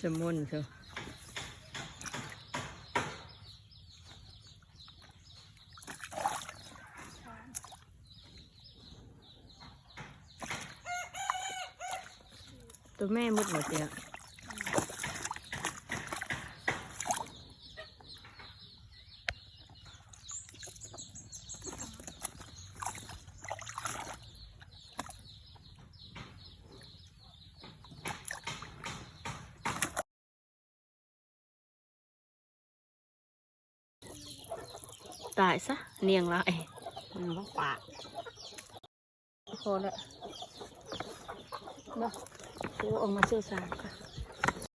ສະມຸນເຊີ ໂຕແມ່ໝົດບໍ່ເຈົ້າ? ຕາຍຊະ ນຽງຫຼາຍ ນຽງປາກ ພໍແລ້ວເນາະ ໂອ້ ອອກມາເຊີສານ.